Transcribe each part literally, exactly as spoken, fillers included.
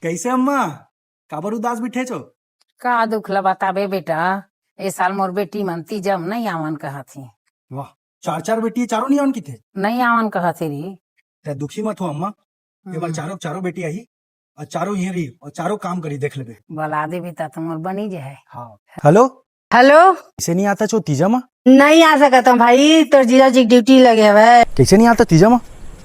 कैसे अम्मा, काबर उदास बिठे छो? का दुख ल बताबे बेटा, ए साल मोर बेटी मन तीजा म नइ आवन कहत हे। वाह, चार चार बेटी, चारों नइ आवन किथे? नइ आवन कहत हे रे। ते दुखी मत हो अम्मा, ए बार हम्म। चारों चारों बेटी आही, अउ चारों इहें रही, अउ चारों काम करी, देख लेबे। बला देबे त मोर बनी जाए। हाँ। हेलो। हेलो। कैसे नइ आत हस तीजा म? नइ आ सकत हंव भाई, तोर जीजा जी के ड्यूटी लगे हवय। कैसे नइ आत हस तीजा म?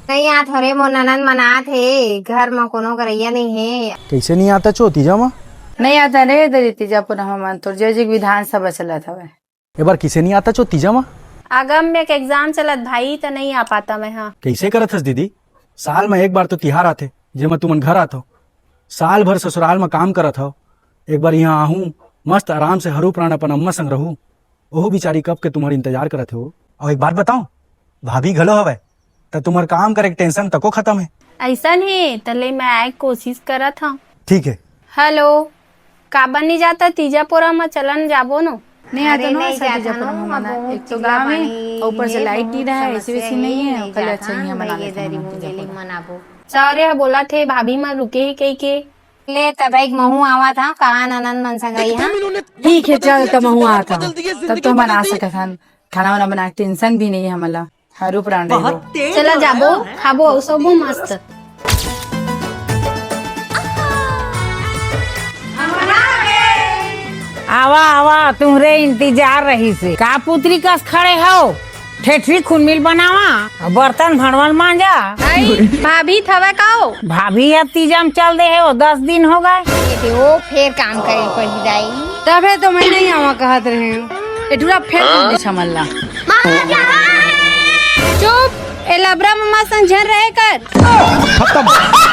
नइ आत हंव रे, मोर ननद मन आत हे, घर म कोनो करइया नइ हे। कैसे नइ आत हस तीजा म? नइ आत हंव रे, तेरी तीजा पुनह मन, तोर जीजा जी के विधानसभा चलत हवय। ए बार किसे नइ आत हस तीजा म? अगम में एक एग्जाम चलत भाई, त नइ आ पात हंव मैं हा। कैसे करत हस दीदी? साल म एक बार तो तिहार आथे, जेमा तुमन घर आत हव। साल भर ससुराल म काम करत हव, एक बार इहां आहूं, मस्त आराम से हरू प्राण अपन अम्मा संग रहूं। ओहू बिचारी कब के तुम्हर इंतजार करत हे हो। अउ एक बात बताओं, भाभी घलो हवय, त तुम्हर काम करे के टेंशन तको खतम हे। अइसन हे, त ले मैं आए के कोशिश करत हंव। ठीक हे। हेलो, काबर नइ जात हस तीजा पोरा म? चलन जाबो नो। नइ आत हंव नो, नइ जात हंव नो, एक तो गाँव हे, ऊपर से लाइट नइ रहय, ऐसी वैसी नइ हे, कल अच्छा इहां बना लेथन तीजा पोरा। सौरे ह बोलत हे, भाभी मन रुके हे कहिके। ले तब एक महूं आवत हंव, कहाँ ननद मन संग रही हंव। ठीक हे, चल त महूं आवत हंव, तब तो हमन आ सकत हन। खाना वाना बना के टेंशन भी नइ हे हमन ला। हरू प्राण रहिबो। चला जाबो, खाबो अउ सोबो मस्त। आवा, आवा, तुम्हरे इंतजार रहिसे। का पुतरी कस खड़े हव? ठेठरी खुनमिल बनावा, अउ बर्तन भड़वन मांजा। आई, भाभी थवे का हो? भाभी ह तीजा म चल दे हे, वो दस दिन हो गए। ये दे, वो फेर काम करे पड़ी दाई। तभे तो मैं नइ आवा कहत रहेंव। ए टूरा फेर बोल दे छमल्ला। चुप, ए लबरा ममा संग झन रहे कर। खत्म।